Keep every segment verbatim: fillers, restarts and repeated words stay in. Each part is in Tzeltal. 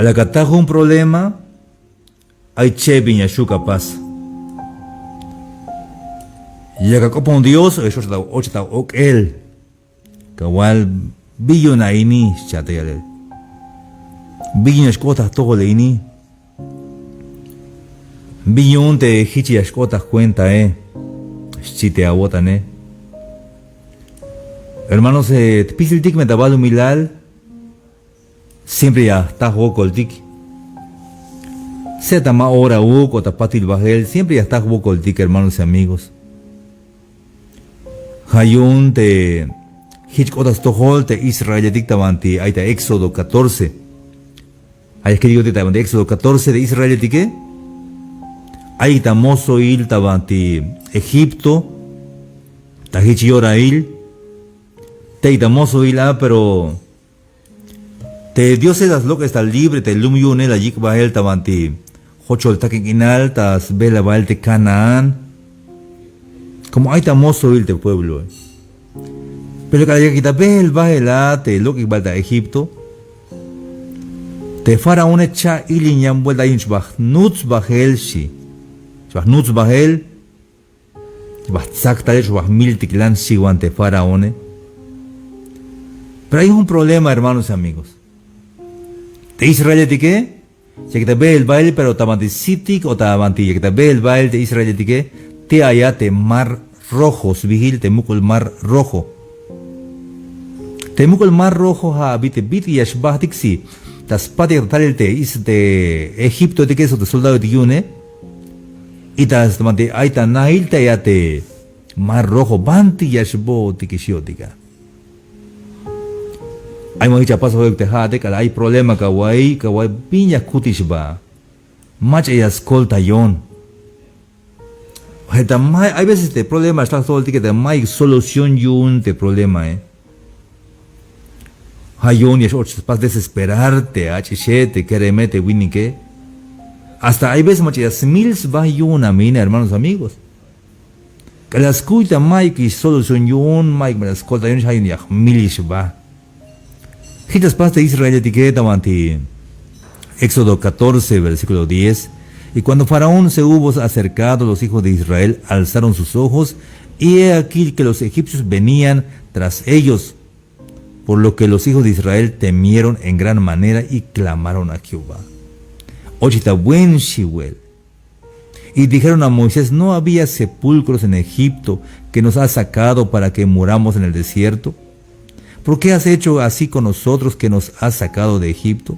K'alal ka ta jun problema, ay che bin ya xju' ka pas. Yak ak'opon Dios, o ya x'och ta, och ta ok'el. Kawal, bin yu'un a ini, xcha' ta yalel. Bin yu'un ya xk'ot ta jtojol a ini. Bin yu'un te jich ya xk'ot ta jkuentae, xchi te awo'tane. Hermanos, eh, spisiltik me ta balumilal, siempre ya jta jwokoltik. Sea ta ma ora uk o ta patil bajel, siempre ya jta jwokoltik, hermanos y amigos. Ja' yu'un te jich k'ot ta stojol te israeletik ta banti ay ta Éxodo catorce. Ay jkil yu'un te ta banti Éxodo catorce te israeletike. Ay ta mosoil ta banti Egipto. Ta jich yorail. Te ay ta mosoil a, pero te Diose la slok'es ta libre te lum yu'une, la yik' bael ta banti jochol takin k'inal ta sbeel bael te Canaán. Como ay ta mosoil te puebloe. Pero k'alal yak ta beel bael a te lok'ik bael ta Egipto, te faraóne cha'il in yan buelta, ay yu'un xba jnuts bael, xchi. Xba jnuts bael. Ba jtsak talel, ba jmiltiklan, xiwan te faraóne. Pero ay jun problema, hermanos y amigos. Te israeletike yak ta beel bael, pero ta banti sitik o ta banti yak ta beel bael te israeletike, te ay a te mar rojo sbiil, te muk'ul mar rojo. Te muk'ul mar rojo ja' abi te bit'il ya xbajtik si ta spatik ta talel te is te Egiptoetike sok te soldadoetik yu'une. Y ta banti ay ta nail te ay a te mar rojo, banti ya xbootikix yo'tik a. Ay ma jich ya pasoj te ja'ate, k'alal ay problema kawa'iy, kawa'iy bin ya kutix ba. Mach'a ya skoltayon. Je' ta may, hay veces te problema xlaj stojoltike te mayuk solución yu'un te problemae. Ja' yu'un ya x-och spas desesperar te ach'ixe, te kereme, te winike. Hasta hay veces mach'a ya smil sba yu'un a mina, hermanos, amigos. K'alal skuy ta mayukix solución yu'un, mayuk mach'a skoltayon, ja' yu'un ya jmilix sba. Jich la spas te israeletike ta banti Éxodo catorce, versículo diez. Y cuando Faraón se hubo acercado, los hijos de Israel alzaron sus ojos, y he aquí que los egipcios venían tras ellos, por lo que los hijos de Israel temieron en gran manera y clamaron a Jehová. Ochik ta buen xiwel. Y dijeron a Moisés: ¿No había sepulcros en Egipto, que nos has sacado para que muramos en el desierto? ¿Por qué has hecho así con nosotros, que nos has sacado de Egipto?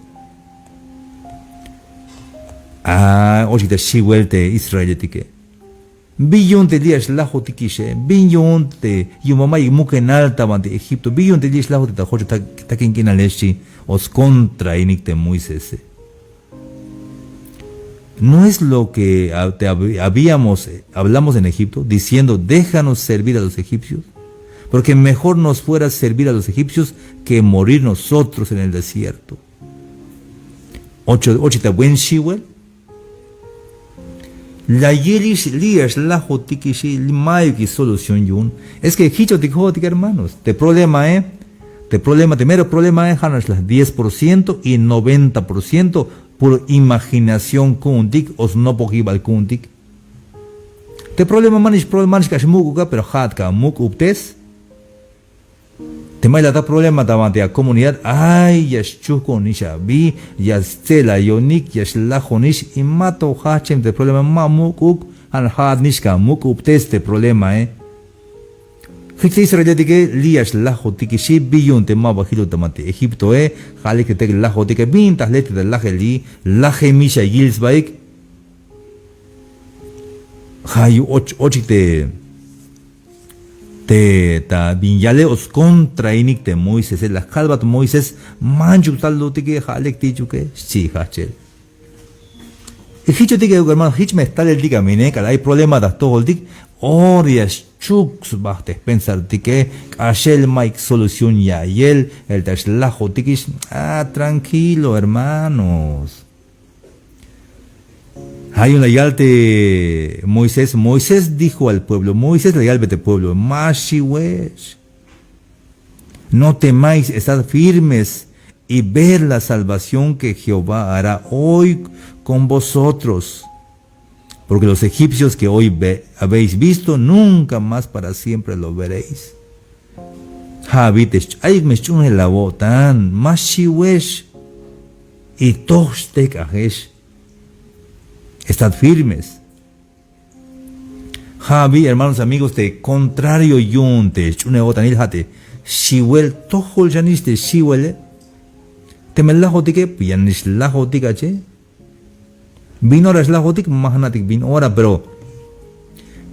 A, ochik ta xiwel te israeletike. Bin yu'un te li' ya xlajotikixe, bin yu'un te yu'un ba mayuk mukenal ta banti Egipto, bin yu'un te li' ya xlajotik ta jochol takin k'inale, xchi, o skontrainik te Moisese. ¿No es lo que ha-, te hab-, habíamos, eh, hablamos en Egipto, diciendo: "Déjanos servir a los egipcios, porque mejor nos fuera servir a los egipcios que morir nosotros en el desierto"? Ocho, ochik ta buen xiwel. La yilix li' ya xlajotikix, li' mayukix solución yu'un. Es que jichotik jo'otik, hermanos. Te problemae, te problema, te mero problemae, ja' nax la diez por ciento y noventa por ciento puro imaginación ku'untik o snopojibal ku'untik. Te problema manix, pro-, manix k'ax muk'uk a, pero ja'at ka muk'ubtes. Te may la ta problema ta banti a comunidad, ay, ya xchujku'unix abi, ya stse'layonik, ya xlajonix, y ma to jajchem te problema, ma muk'uk, ja' nax ja'at nix ka muk'ubtes te problemae. Jich te israeletike li' ya xlajotikixi, bin yu'un te ma ba jiluk ta banti Egiptoe, ja' lek te tey lajotike, bin ta jletik ta lajeli, lajemix ya yil sbaik. Ja' yu'un och, ochik te, te ta bin yale o skontrainik te Moisese, la kalbat Moisés, manchuk talutike, ja' lek ti'chuke, xchi jajchel. Y jichotik euk hermano, jich me jtaleltik a mine, k'alal ay problema ta jtojoltik, ora ya xchuk sba te jpensartike, k'axel mayuk solución ya'iyel, el ta xlajotikix, a, tranquilo, hermanos. Ja' yu'un la yal te Moisés, Moisés dijo al pueblo, Moisés la yalbe te pueblo, ma xiwex. No temáis, estad firmes y ver la salvación que Jehová hará hoy con vosotros. Porque los egipcios que hoy ve- habéis visto, nunca más para siempre lo veréis. Ja' abi te xch'ayik me xch'uunel awo'tan, ma xiwex, y toj xtejk'ajex. Estad firmes. Ja' abi, hermanos, amigos, te contrario yu'un te xch'uunel awo'tanil, ja' te xiwel, tojol xanix te xiwele. Teme lajotike, pues yanix lajotik ache. Bin ora xlajotik, ma jna'tik bin ora, pero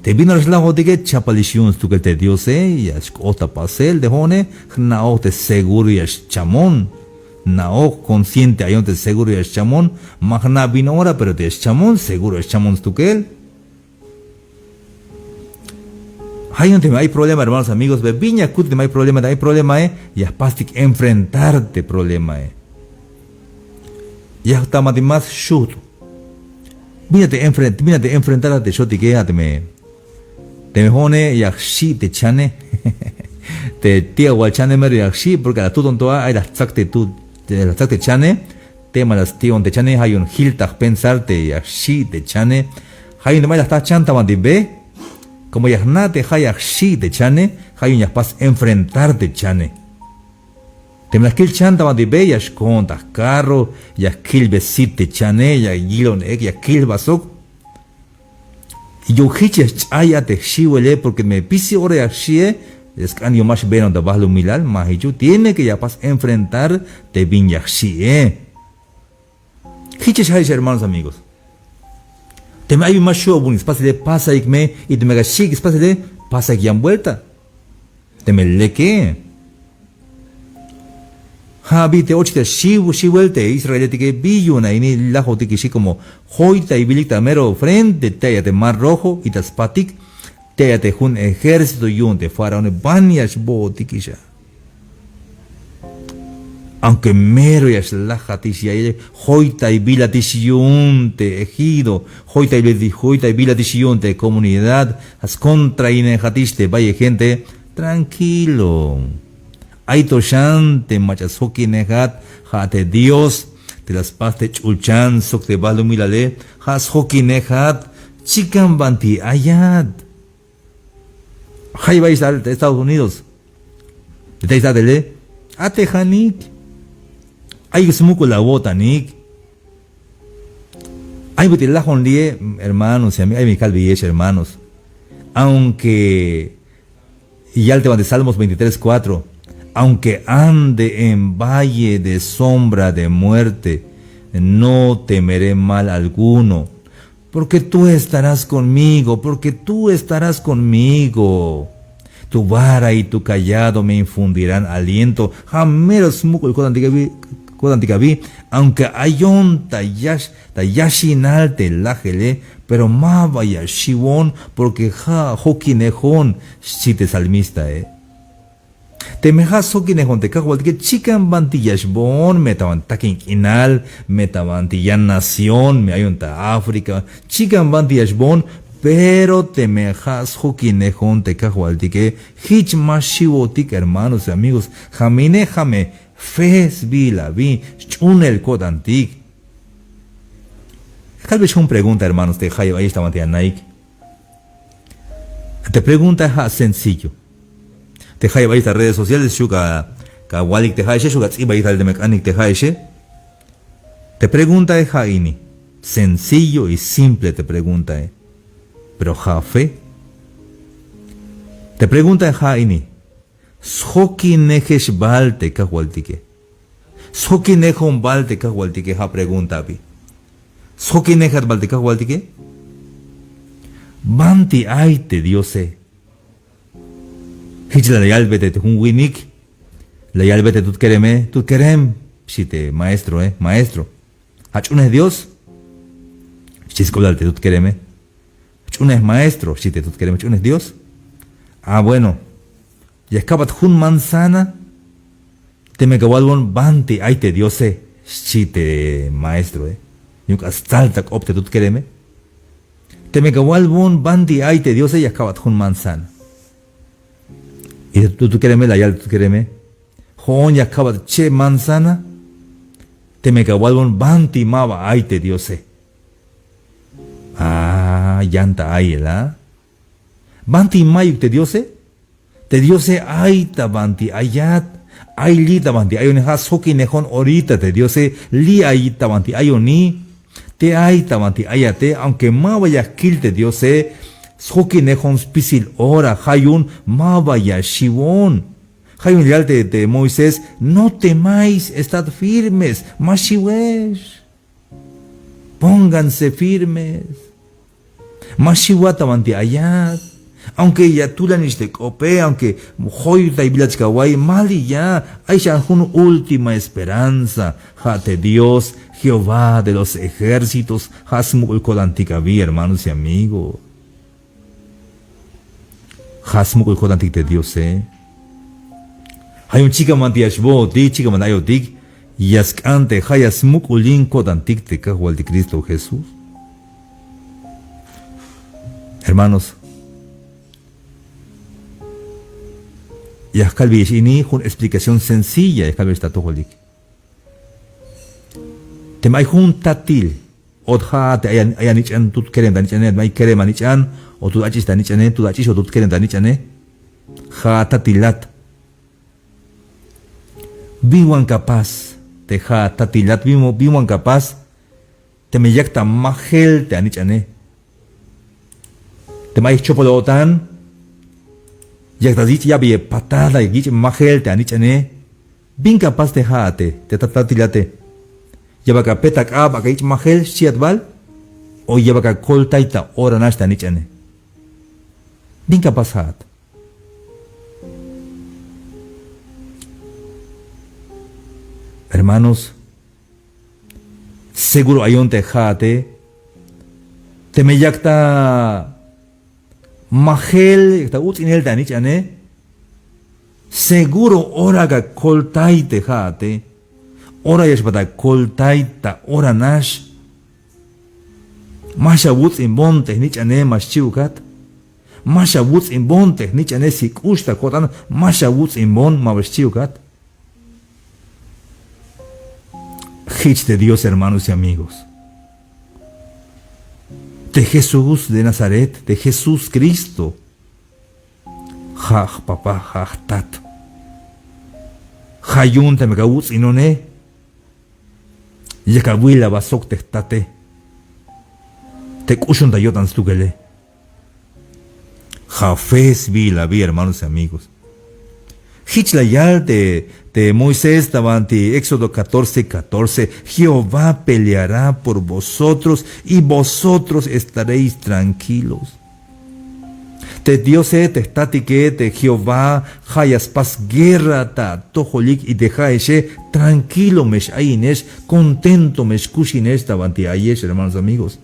te bin ora xlajotike, chapalix yu'un stukel te Diose, ya xk'ot ta pasel te jo'one, jna'oj te seguro ya xchamon. Jna'oj, consciente ayon te seguro ya xchamon, ma jna' bin ora, pero te ya xchamon, seguro ya xchamon stukel. Ja' yu'un teme ay problema, hermanos, amigos, be bin ya kut teme ay problema, te ay problemae, ya jpastik enfrentar te problemae. Ya jtamati más xujt'. Bin a te enfrent, bin a te enfrentar a te xotike, a teme, teme jo'one ya jxi' te chane. Te ti'awal chane mero ya jxi', porque a la tuton to a, ay la jtsak te tu, te la jtsak te chane, teme la sti'on te chane, ja' yu'un jil ta jpensar te ya jxi' te chane. Ja' yu'un teme ay la jta chan ta banti be, como ya jna' te ja' ya jxi' te chane, ja' yu'un ya jpas enfrentar te chane. Teme la jkil chan ta banti be, ya xkoon ta jkarro, ya jkilbe sit te chane, ya yilon ek, ya jkil jba sok. Yu'un jich ya xch'ay a te jxiwele, porque me pisil ora ya jxi'e, ya sk'an yu'un ma xbeenon ta balumilal, ma jichu, tiene que ya jpas enfrentar te bin ya jxi'e. Jich ya xjalix, hermanos, amigos. Teme ay bin ma xu' awu'unik spasele, pasaik me, y teme ka xxi'ik spasele, pasaik yan vuelta. Teme leke. Ja' abi te ochik ta xiw, xiwel te israeletike, bi yu'un a ini lajotikixi, como joytaybilik ta mero frente, te ay a te Mar Rojo, y ta spatik, te ay a te jun ejército yu'un te faraone, ban ya xbootikix a. Aunque mero ya xlajatix ya'yele, joytaybilatix yu'un te ejido, joytaybilatix, joytaybilatix yu'un te comunidad, ja' skontrainejatix te bayel gente, tranquilo. Ay to xan te mach'a sjokinejat, ja' te Dios te la spas te ch'ulchan sok te balumilale, ja' sjokinejat, chikan banti ayat. Jayeb ay ta Estados Unidos. Te ta Estados Unidos, ate janik. Ay smuk'ul awo'tanik. Ay bit'il lajon li'e, hermanos y amigos, ay me kalbeyex, hermanos. Aunque, yal te banti Salmos veintitrés cuatro, aunque ande en valle de sombra de muerte, no temeré mal alguno. Porque tú estarás conmigo, porque tú estarás conmigo. Tu vara y tu cayado me infundirán aliento. Ja' mero smuk'ul ko'tantik abi, ko'tantik abi, aunque ayon ta yax, ta yaxinal te lajele, pero maba ya xiwon, porque ja' jokinejon, xchi te salmistae. Teme ja' sjokinejon te kajwaltike, chikan banti ya xboon, me ta banti takin k'inal, me ta banti yan nación, me ayon ta África, chikan banti ya xboon, pero teme ja' sjokinejon te kajwaltike, jich ma xiwotik, hermanos y amigos, ja' me ine, ja' me fe sbiil abi, xch'uunel ko'tantik. Kalbex jun pregunta, hermanos, te jayeb ayex ta banti ya naik. Te pregunta ja' sencillo. Te jayeb ayex ta redes sociales, xu' ka, ka walik te ja'exe, xu' ka ts'ibayik tal teme k'anik te ja'exe. Te preguntae ja' ini. Sencillo y simple te preguntae. Pero ja' fe. Te preguntae ja' ini. Sjokinejex bal te kajwaltike. Sjokinejon bal te kajwaltike, ja' pregunta abi. Sjokinejat bal te kajwaltike. Banti ay te Diose. Jich la yalbe te jun winik. La yalbe te tut kereme, tut kerem, xchi te maestroe, maestro. ¿Jach'unej Dios? Xchi sk'oplal te tut kereme. ¿Jach'unej maestro? Xchi te tut kereme, ¿jach'unej Dios? Ah, bueno. Ya kabat jun manzana. Teme ka walbon banti ay te Diose, xchi te maestroe. Yu'un k'ax stsal ta k'op te tut kereme. Teme ka walbon banti ay te Diose, ya kabat jun manzana. Y te tut kereme la yal te tut kereme. Jo'on ya kabat cheb manzana. Teme ka awalbon banti ma ba ay te Diose. A, yan ta ayel a. Banti mayuk te Diose. Te Diose ay ta banti ayat. Ay li' ta banti ayoni, ja' sjokinejon orita te Diose li' ay ta banti ayoni. Te ay ta banti ayate, aunque ma ba ya kil te Diose, sjokinejon spisil ora, ja' yu'un ma ba ya xiwon. Ja' yu'un yal te, te Moisés, no temáis, estad firmes, ma xiwex. Pónganse firmes. Ma xiwat ta banti ayat. Aunque ya tulanix te k'ope, aunque joytaybilat xkawa'iy, maliya, ay xan jun última esperanza. Ja' te Dios, Jehová de los ejércitos, ja' smuk'ul ko'tantik abi, hermanos y amigos. Ja' smuk'ul ko'tantik te Diose. Ja' yu'un chikan banti ya xbootik, chikan banti ayotik, ya sk'an te ja' ya smuk'ulin ko'tantik te Kajwaltik Cristo Jesús. Hermanos, ya jkalbeyex ini jun explicación sencilla, ya jkalbeyex ta atojolik. Teme ay jun tatil, o ja' te ay, ay anich'an, tut kerem ta anich'ane, teme ay kerem anich'an, o tut ach'ix ta anich'ane, tut ach'ix o tut kerem ta anich'ane. Ja' tatilat. Bin wan ka pas te ja' tatilat, bin, bin wan ka pas teme yak ta majel te anich'ane. Teme ay jchopol o'tan, yak ta yich' ya'beyel patada, yak yich' majel te anich'ane. Bin ka pas te ja'ate, te ta tatilate. Ya bal ka pet ak'ab, bal ka yich' majel xchiat bal, o ya bal ka koltay ta ora nax te anich'ane. Bin ka pas ja'at. Hermanos, seguro ayon te ja'ate, teme yak ta majel, yak ta uts'inel te anich'ane, seguro ora ka koltay te ja'ate, ora ya xbat akoltay ta ora nax. Ma xawuts'inbon te jnich'ane, ma xchiukat. Ma xawuts'inbon te jnich'ane, si k'ux ta ko'tan, ma xawuts'inbon, ma ba xchiukat. Jich te Dios, hermanos y amigos. Te Jesús de Nazaret, te Jesús Cristo. Ja' jpapa, ja' jtat. Ja' yu'un teme ka awuts'inone, yak awil aba sok te jtate. Te k'uxon ta yo'tan stukele. Ja' fe sbiil abi, hermanos y amigos. Jich la yal te, te Moisés ta banti Éxodo catorce catorce, Jehová peleará por vosotros y vosotros estaréis tranquilos. Te Diose, te jtatike, te Jehová, ja' ya spas guerra ta atojolik, y te ja'exe tranquilo me x-ayinex, contento me xkuxinex ta banti ayex, hermanos, amigos.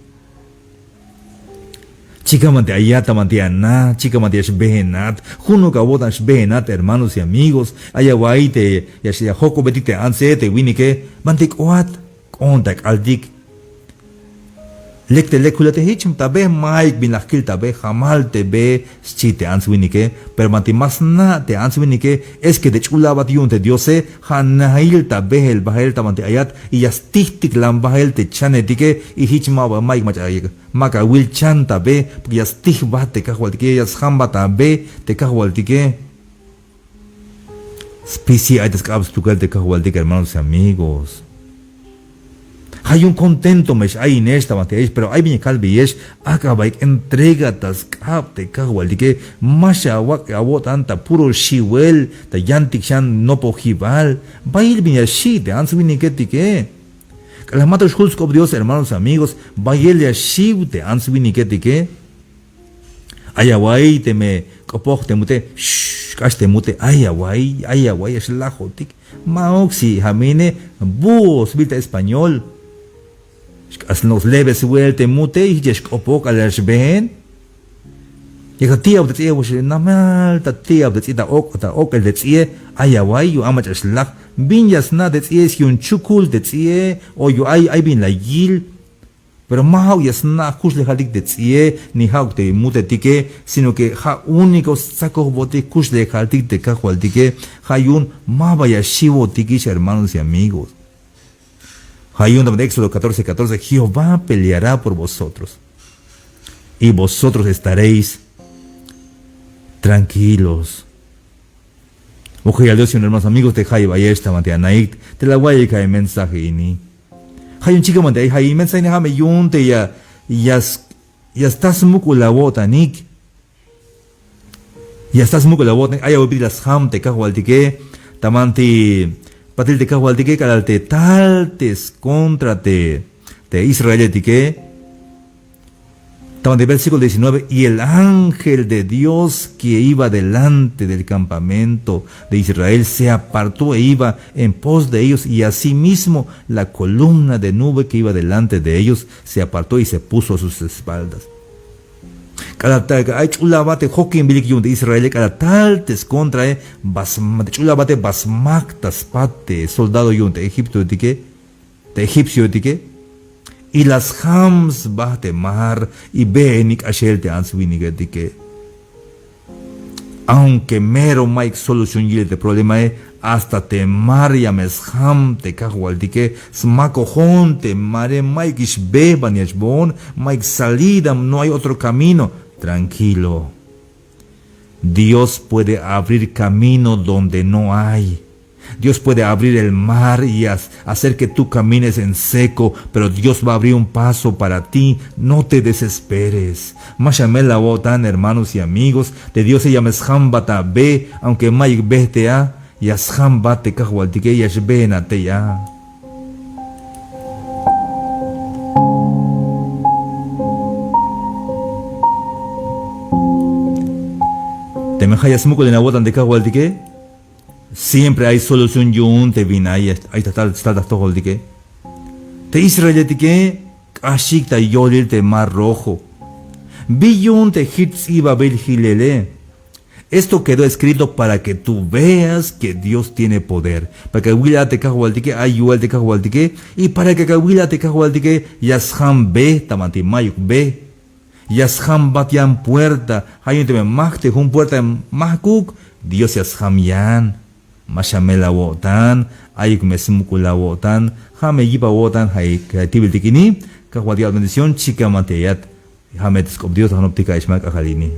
Chikan banti ayat, ta banti ana, chikan banti ya xbehenat, junuk awo'tan xbehenat, hermanos y amigos. Ay awa'iy te ya, ya jojk'obetik te antse, te winike, banti k'oat, k'oon ta k'altik. Lek te lek julate, jich ta be, mayuk bin la jkil ta be, jamal te be, xchi te ants winike. Pero banti ma sna' te ants winike, es que te ch'ul abat yu'un te Diose, ja' nail ta beel bael ta banti ayat, y ya stijtiklan bael te chanetike, y jich ma ba mayuk mach'a, ma ka awil chan ta be, porque ya stijbat te Kajwaltike, ya sjambat ta be te Kajwaltike. Spisil ay ta sk'ab stukel te Kajwaltik, hermanos y amigos. Ja' yu'un contento me x-ayinex ta banti ayex, pero ay bin ya kalbeyex, ak'a bayuk entrega ta sk'ab te Kajwaltike, ma xawak' awo'tan ta puro xiwel, ta yantik xan nopojibal. Bayel bin ya xi' te ants winiketike. K'alal mato xjul sk'op Dios, hermanos y amigos, bayel ya xiw te ants winiketike. Ay awa'iy teme k'opoj te mute, xk'ax te mute, ay awa'iy, ay awa'iy, ya xlajotik. Ma'uk, si ja' me ine, búho sbiil ta español. Xk'ax nok slebe swel te mute, y jich ya xk'opoj k'alal ya xbeen. Yak ta ti'ab te ts'i'e, namal ta ti'ab te ts'i'e, ta ok', ta ok'el te ts'i'e, ay awa'iy, yu'un ay mach'a xlaj. Bin ya sna' te ts'i'e, si yu'un chukul te ts'i'e, o yu'un ay, ay bin la yil. Pero ma ja'uk ya sna' jkuxlejaltik te ts'i'e, ni ja'uk te mutetike, sino que ja' único stsakojbotik jkuxlejaltik te Kajwaltike. Ja' yu'un ma ba ya xiwotikix, hermanos y amigos. Ja' yu'un ta banti Éxodo catorce catorce, Jehová peleará por vosotros y vosotros estaréis tranquilos. Ojel Dios yu'un, hermanos, amigos, te jayeb ayex ta banti anaik te la awa'iyik a mensaje ini. Ja' yu'un chikan banti ay ja' mensaje ini, ja' me yu'un te ya, ya, ya sta smuk'ul awo'tanik. Ya sta smuk'ul awo'tanik, ay awil bit'il la sjam te Kajwaltike ta banti patil te Kajwaltike, k'alal te tal te skontra te, te israeletike. Ta banti versículo diecinueve, y el ángel de Dios que iba delante del campamento de Israel se apartó e iba en pos de ellos, y asimismo la columna de nube que iba delante de ellos se apartó y se puso a sus espaldas. K'alal ta ay ch'ul aba te jokinbilik yu'un te Israele, k'alal tal te skontrae, ba sm-, ch'ul aba te ba smak ta spat te soldado yu'un te egiptoetike, te egipcioetike, y la sjam sba te mar, y beenik k'axel te ants winiketike. Aunque mero mayuk solución yilel te problemae, hasta te mar ya me sjam te Kajwaltike, smakojon te mare, mayukix be ban ya xboon, mayuk salida, no hay otro camino. Tranquilo. Dios puede abrir camino donde no hay. Dios puede abrir el mar y ha-, hacer que tú camines en seco, pero Dios va a abrir un paso para ti. No te desesperes. Ma xamel awo'tan, hermanos y amigos, te Diose ya me sjambat a be, aunque mayuk be te a, ya sjambat te Kajwaltike, ya xbeen a tey a. Teme ja' ya smuk'ulen awo'tan te Kajwaltike, siempre ay solución yu'un te bin ay, ay ta tal, tal ta jtojoltike. Te israeletike k'axik ta yolil te Mar Rojo. Bi yu'un te jich ts'ibabil jilele. Esto quedó escrito para que tú veas que Dios tiene poder. Para que awil a te Kajwaltike, ay yu'el te Kajwaltike, y para que awil a te Kajwaltike, ya sjam be ta banti mayuk be. Ya sjambat yan puerta. Ja' yu'un teme majk te jun puerta majkuk, Dios ya sjam yan. Ma xamel awo'tan, ayuk me smuk'ul awo'tan, ja' me yip awo'tan, ja' tibiltik ini, Kajwaltike a'bat bendición, chikan banti ayat. Ja' me te sk'op Dios, la jnoptik a ix ma k'ajal ini.